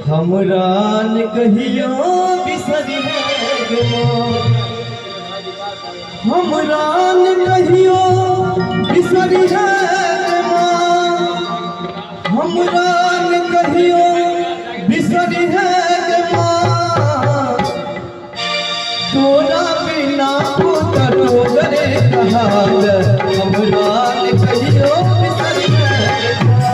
हमरा न कहियो बिसरिहे गे माँ, हमरा न कहियो बिसरिहे गे माँ, हमरा न कहियो बिसरिहे गे माँ। तोरा बिना पुत टोगरे कहात, हमरा न कहियो बिसरिहे गे माँ।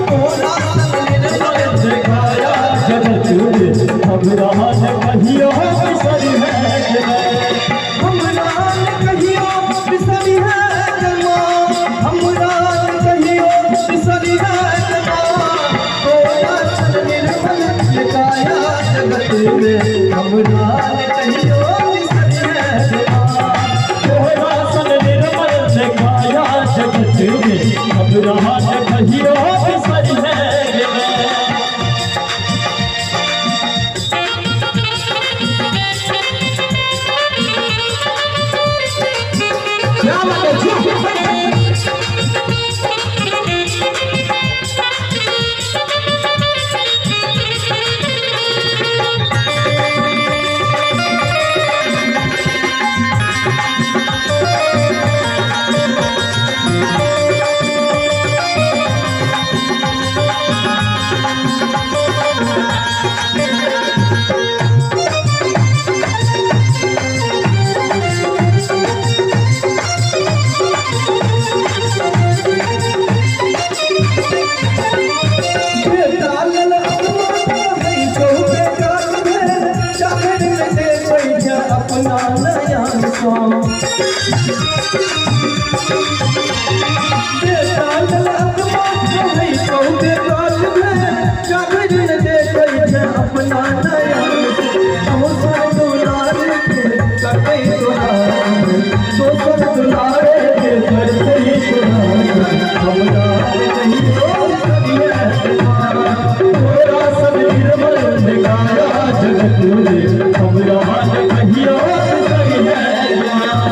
तोरा सन निर्मल देखाया जगत में, हमरा न कहियो बिसरिहे गे माँ। हमरा न कहियो बिसरिहे गे माँ, हमरा न कहियो बिसरिहे गे माँ। तोरा सन निर्मल काया जगत में, हमरा न कहियो बिसरिहे गे माँ। तोरा सन निर्मल देखाया जगत में, हमरा न कहियो बिसरिहे गे माँ। क्या बात है? बेटा लेल अपना कहै छौ बेकार भेल, चाहे ने देखै छै अपना नयन सँ। बेटा लेल अपना कहै छौ बेकार भेल, चाहे ने देखै छै अपना नयन सँ। दोसर दुलार के कटै तोरा, दोसर दुलार के कटै तोरा, हमरा कहियो बिसरिहे गे माँ। तोरा सन निर्मल देखाया जगत में, हमरा न कहियो बिसरिहे गे माँ।